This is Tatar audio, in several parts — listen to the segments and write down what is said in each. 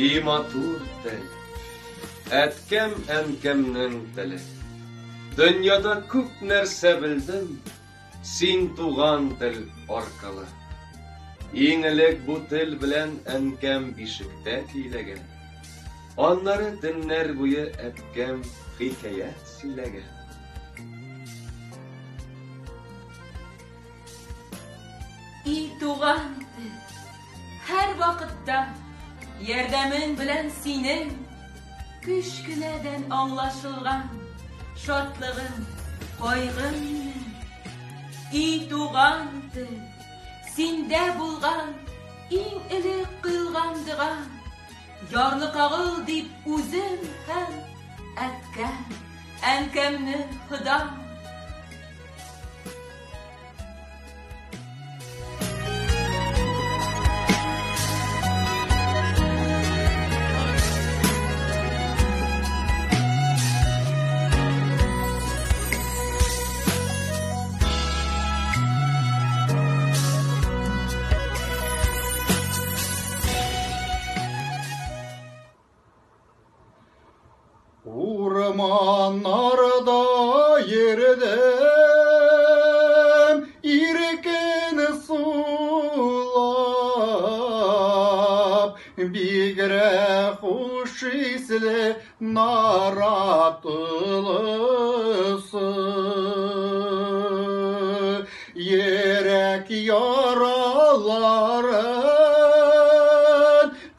И матур тел, әткәм-әнкәмнең теле. Дөньяда күп нәрсә белдем, син туган тел аркылы. Иң элек бу тел белән әнкәм бишектә көйләгән. Аннары төннәр буе әткәм хикәят сөйләгән. И туган тел, һәр вакытта ярдәмең белән синең кечкенәдән аңлашылган шатлыгым, кайгым минем. И туган тел, синдә булган иң элек кыйлган догам, ярлыкагыл дип үзем һәм әткәм, әнкәмне Ходам. Урманнарда йөрдем, иркен сулап, бигрәк хуш исле нарат ылысы. Йөрәк яраларын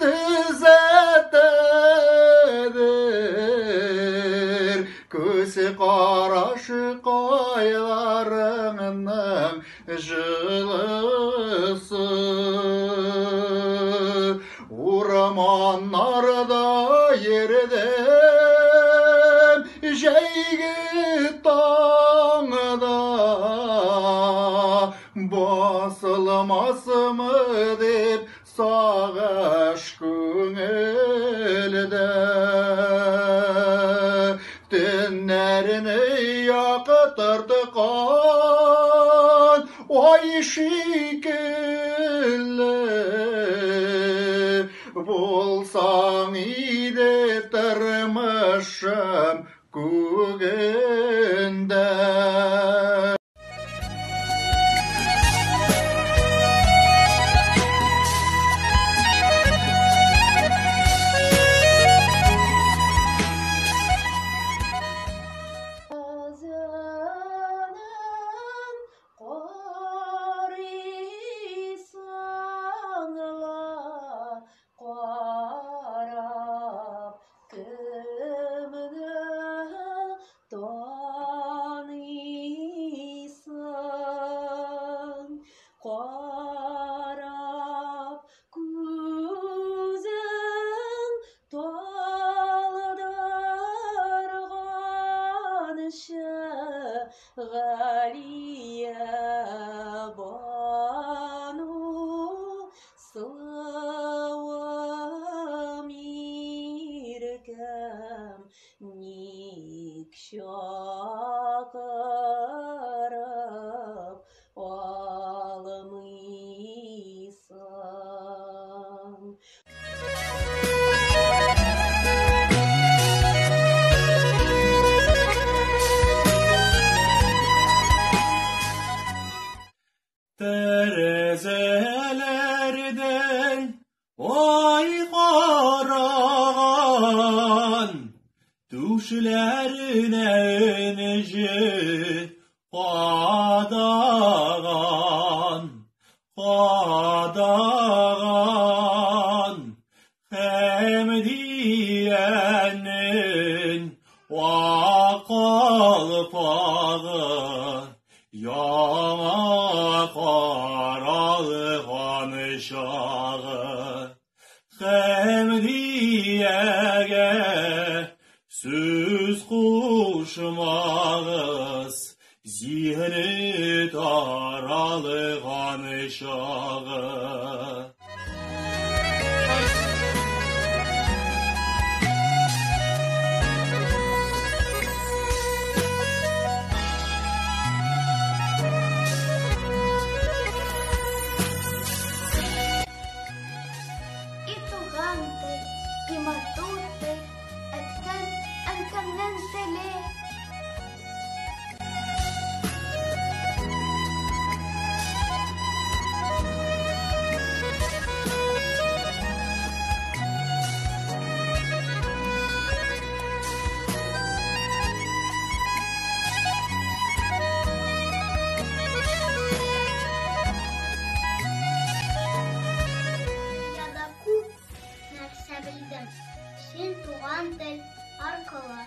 төзәтәдер, күз карашы кайларыңның җылысы. Урманнарда йөрдем, җәйге таңда, басылмасмы дип сагыш күңелдә. Төннәрне яктырткан ай шикелле булсаң иде тормышым күгендә. Казанын карыйсың ла, карап кемне таныйсың? Карап күзең талдырганчы, Галия Бану, сылуым, иркәм, ник чакырып алмыйсың? Тәрәзәләрдән ай караган, түшләренә энҗе кадаган, кадаган. Хәмдиянең ак калфагы яңа каралган чагы. Хәмдиягә сүз кушмагыз, зиһене таралган чагы. И туган тел, тел, әткәм, әнкәмнең теле. Дөньяда күп нәрсә белдем, син туган тел аркылы.